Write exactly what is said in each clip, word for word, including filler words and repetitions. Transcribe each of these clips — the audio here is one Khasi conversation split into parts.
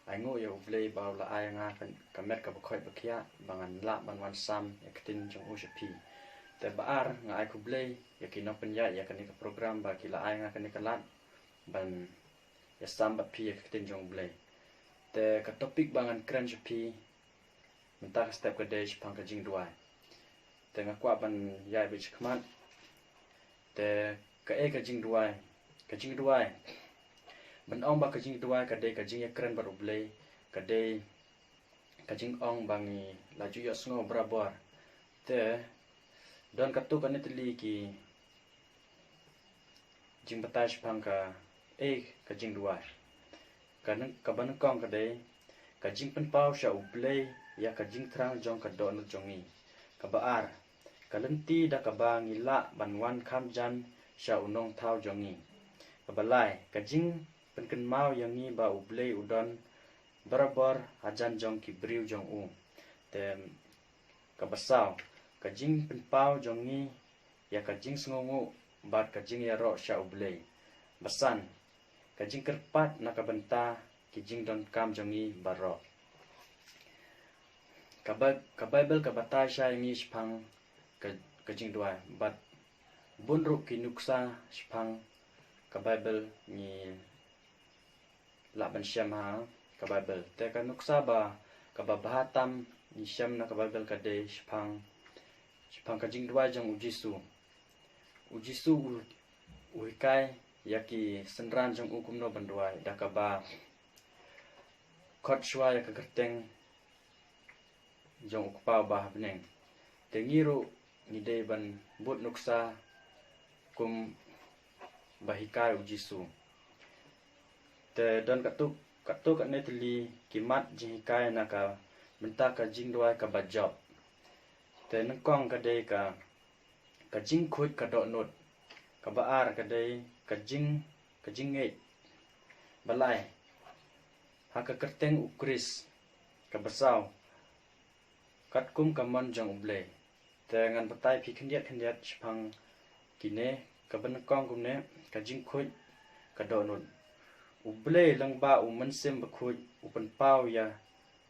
Ai nguh ïa U Blei ba u la ai nga ka, ka met kaba khoit ba khiah ba ngan lah ban wan sam ïa ka ktien jong u sha phi. Te ba ar, nga ai khublei ïa ki nongpynïaid ïa kane ka program ba ki la ai nga kane ka lad ban ïa sam bad phi ïa ka ktien jong U Blei. Te ka topic ba ngan kren sha phi mynta ka step ka dei shaphang ka jingduwai. Te nga kwah ban ïaid beit shakhmat. Te kaei ka jingduwai? Ka jingduwai, ban ong ba ka jingduwai ka dei ka jingïakren bad U Blei, ka dei ka jingong ba ngi la ju ïohsngew barabor. Te don katto katne tylli ki jingbatai shaphang kaei ka jingduwai. Ka nyng-, kaba nyngkong ka dei ka jingpynpaw sha U Blei ïa ka jingthrang jong ka dohnud jong ngi. Kaba ar, ka lynti da kaba ngi lah ban wan kham jan sha u Nongthaw jong ngi. Kaba lai, ka jingpynkynmaw ïa ngi ba U Blei u don barabor hajan jong ki briew jong u. Te kaba saw, ka jingpynpaw jong ngi ïa ka jingsngewnguh bad ka jingïaroh sha U Blei. Ba san, ka jingkyrpad na ka bynta ki jingdonkam jong ngi baroh. Ka Bai-, ka Baibl ka batai shai ïa ngi shaphang ka, ka jingduwai, bad bun ruh ki nuksa shaphang ka Baibl ngi lah ban shem ha ka Baibl. Te ka nuksa ba, kaba bha tam ngi shem na ka Baibl ka dei shaphang, shaphang ka jingduwai jong U Jisu. U Jisu u, u hikai ïa ki synran jong u kumno ban duwai da kaba khot shuwa ïa ka kyrteng jong U Kpa uba ha bneng. Te ngi ruh ngi dei ban bud nuksa kumba hikai U Jisu. Te don katto, katto katne tylli ki mat jinghikai na ka bynta ka jingduwai kaba jop. Te nyngkong ka dei ka, ka jingkhuid ka dohnud. Kaba ar ka dei ka jing, ka jingngeit. Ba lai, ha ka kyrteng U Khrist. Kaba saw, katkum ka mon jong U Blei. Te ngan batai phi khyndiat khyndiat shaphang kine. Kaba nyngkong kumne, ka jingkhuid ka dohnud. U Blei lyngba U Mynsiem Bakhuid u pynpaw ïa,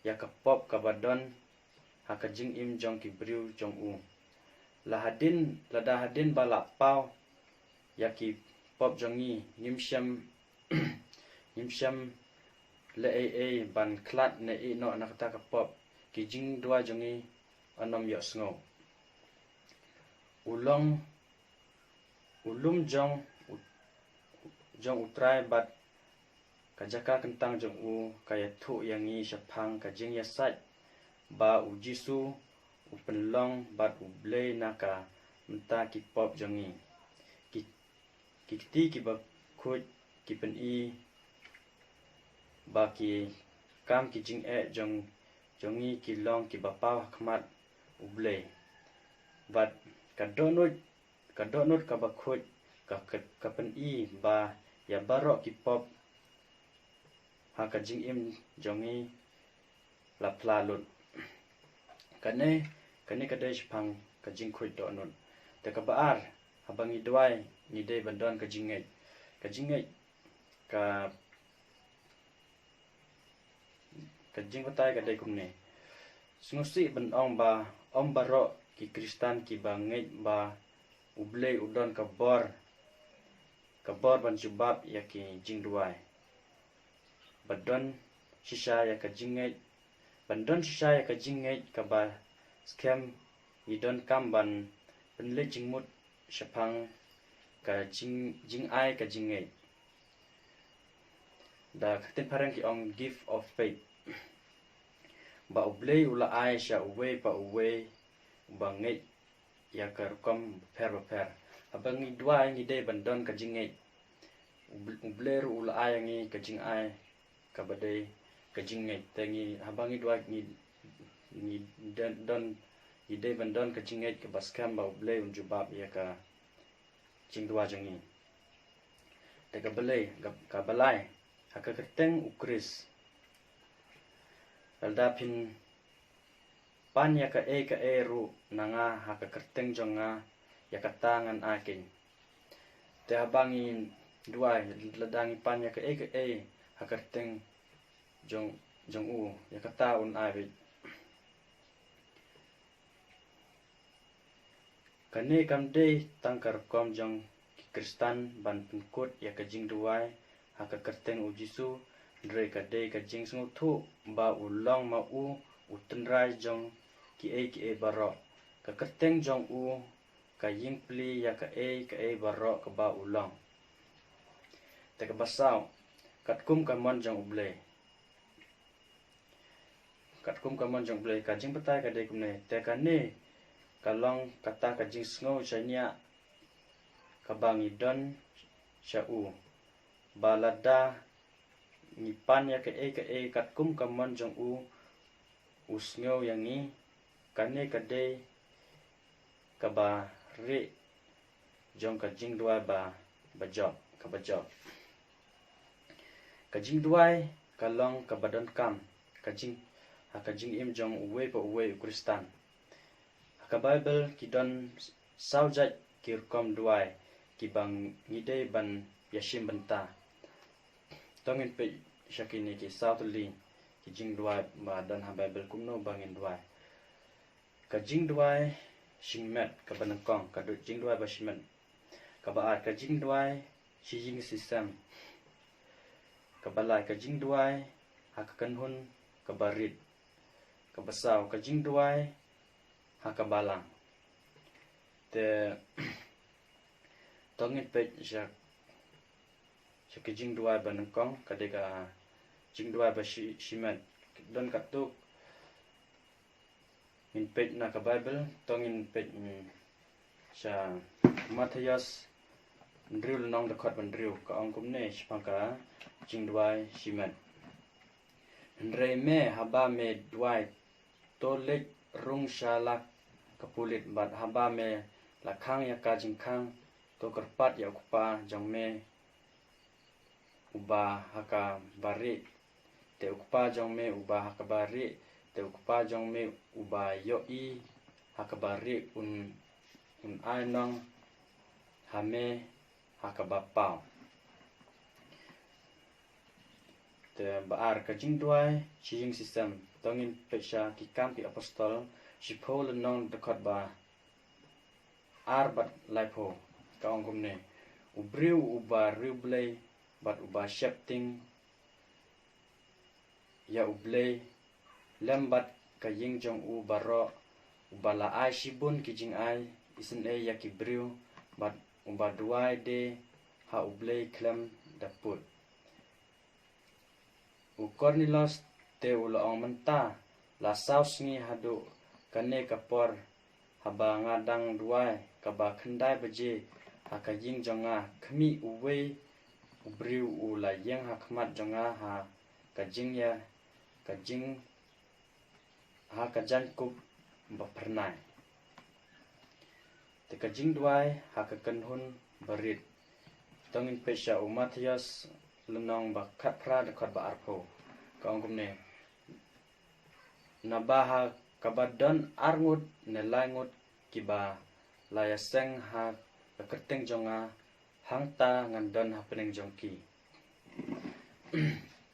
ïa ka pop kaba don ha ka jingim jong ki briew jong u. La hadien, lada hadien ba la paw ïa ki pop jong ngi, ngim shym, ngim shym leh ei ei ban khlad ne ïeh noh na kata ka pop, ki jingduwai jong ngi yn ym ïohsngew. U long, u lum jong u, jong U Trai bad ka jaka kyntang jong u ka ïathuh ïa ngi shaphang ka jingïasaid ba U Jisu u pynlong bad U Blei na ka bynta ki pop jong ngi. Ki, ki kti kiba khuid ki pyni ba ki kam ki jingeh jong, jong ngi ki long kiba paw ha khmat U Blei. Bad ka dohnud, ka dohnud kaba khuid ka, ka, ka pyni ba ïa baroh ki pop ha ka jingim jong ngi la phla lut. Kane, kane ka dei shaphang ka jingkhuid dohnud. Te kaba ar, haba ngi duwai ngi dei ban don ka jingngeit. Ka jingngeit ka, ka jingbatai ka dei kumne. Sngewsih ban ong ba ym baroh ki Khristan kiba ngeit ba U Blei u don ka bor, ka bor ban jubab ïa ki jingduwai. Ba don shisha ïa ka jingngeit, ban don shisha ïa ka jingngeit kaba skhem, ngi donkam ban pynleit jingmut shaphang ka jing, jingai ka jingngeit. Da ka ktien phareng ki ong gift of faith. Ba U Blei u la ai sha uwei pa uwei uba ngeit ïa ka rukom bapher bapher. Haba ngi duwai ngi dei ban don ka jingngeit. U Bl-, U Blei ruh u la ai ïa ngi ka jingai kaba dei ka jingngeit. Te ngi, haba ngi duwai ngi, ngi don, don, ngi dei ban don ka jingngeit kaba skhem ba U Blei un jubab ïa ka jingduwai jong ngi. Te kaba lai, ka, kaba lai, ha ka kyrteng U Khrist. Lada phin pan ïa kaei kaei ruh na nga ha ka kyrteng jong nga, ïa kata ngan ai keiñ. Te haba ngi duwai, lada ngi pan ïa kaei kaei ha ka kyrteng jong, jong u, ïa kata un ai beit. Kane kam dei tang ka rukom jong ki Khristan ban pynkut ïa ka jingduwai ha ka kyrteng u Jisu, hynrei ka dei ka jingsngewthuh ba u long ma u u tynrai jong kiei kiei baroh. Ka kyrteng jong u ka ïingpli ïa kaei kaei baroh kaba u long. Te kaba saw, katkum ka mon jong U Blei. Katkum ka mon jong U Blei, ka jingbatai ka dei kumne, te kane ka long kata ka jingsngew shaniah kaba ngi don sha u, ba lada ngi pan ïa kaei kaei katkum ka mon jong u, u sngew ïa ngi. Kane ka dei kaba rieh jong ka jingduwai ba, ba jop, kaba jop. Ka jingduwai ka long kaba donkam, ka jing, ha ka jingim jong uwei pa uwei u Khristan. Ha ka Baibl ki don saw jait ki rukom duwai kiba ngi dei ban ïashim bynta. To ngin peit sha kine ki saw tylli ki jingduwai ba don ha Baibl, kumno ba ngin duwai. Ka jingduwai shimet, kaba nyngkong, ka du-, jingduwai ba shimet. Kaba ar, ka jingduwai shi ïing shi sem. Kaba lai, ka jingduwai ha ka kynhun kaba rit. Kaba saw, ka jingduwai ha ka balang. Te to ngin peit sha, sha ka jingduwai ba nyngkong, ka dei ka jingduwai ba shi-, shimet. Don katto ngin peit na ka Baibl, to ngin peit, mm, sha Mathaios hynriew lynnong dkhot ba hynriew, ka ong kumne shaphang ka jingduwai shimet. Hynrei me, haba me duwai, to leit rung sha la ka pulit, bad haba me la khang ïa ka jingkhang, to kyrpad ïa u Kpa jong me uba ha kaba rieh, te u Kpa jong me uba ha kaba rieh, te u Kpa jong me uba ïohi ha kaba rieh un, un ai nong ha me ha kaba paw. Te ba ar, ka jingduwai shi ïing shi sem, to ngin peit sha Ki Kam ki Apostol shiphew lynnong dkhot ba ar bad laiphew, ka ong kumne. U briew uba riewblei bad uba sheptieng ïa U Blei lem bad ka ïing jong u baroh, uba la ai shibun ki jingai isynei ïa ki briew, bad uba duwai de ha U Blei khlem da pud. U Kornelios te u la ong, mynta la saw sngi haduh kane ka por, haba nga dang duwai kaba khyndai baje ha ka ïing jong nga, khmih, uwei u briew u la ïeng ha khmat jong nga ha ka jingïa, ka jing, ha ka jaiñkup ba phyrnai. Te ka jingduwai ha ka kynhun ba rit, to ngin peit sha u Mathaios lynnong ba khatphra dkhot ba arphew, ka ong kumne. Naba ha kaba don arngut ne laingut kiba la ïaseng ha ka kyrteng jong nga, hangta ngan don hapdeng jong ki.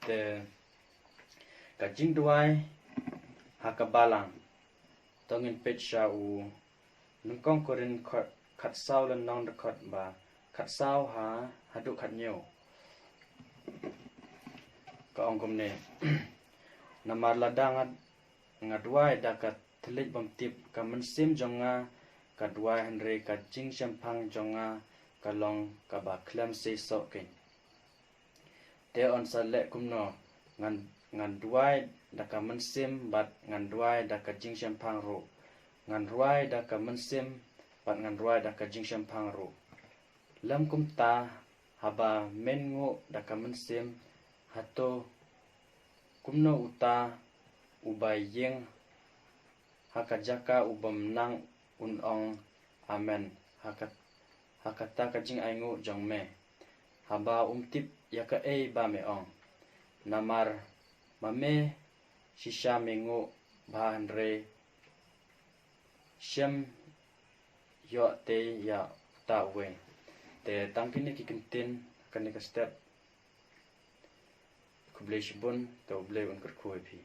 Te ka jingduwai ha ka balang, to ngin peit sha u Nyngkong Korinth khat, khatsaw lynnong dkhot ba khatsaw ha, haduh khathynñiew. Ka ong kumne. Namar lada nga, nga duwai da ka thylliej bymtip, ka mynsiem jong nga ka duwai hynrei ka jingshemphang jong nga ka long kaba khlem seisoh keiñ. Te yn sa leh kumno, ngan, ngan duwai da ka mynsiem bad ngan duwai da ka jingshemphang ruh. Ngan duwai da ka mynsiem bad ngan duwai da ka jingshemphang ruh. Lym kumta, haba men nguh da ka mynsiem, hato kumno uta uba ïeng ha ka jaka u bymnang un ong amen ha ka, ha kata ka jingainguh jong me, haba um tip ïa kaei ba me ong? Namar ma me shisha me nguh bha hynrei shem ïoh tei ïa uta uwei. Te tang kine ki kyntien kane ka step. Khublei shibun, to U Blei un kyrkhu ïa phi.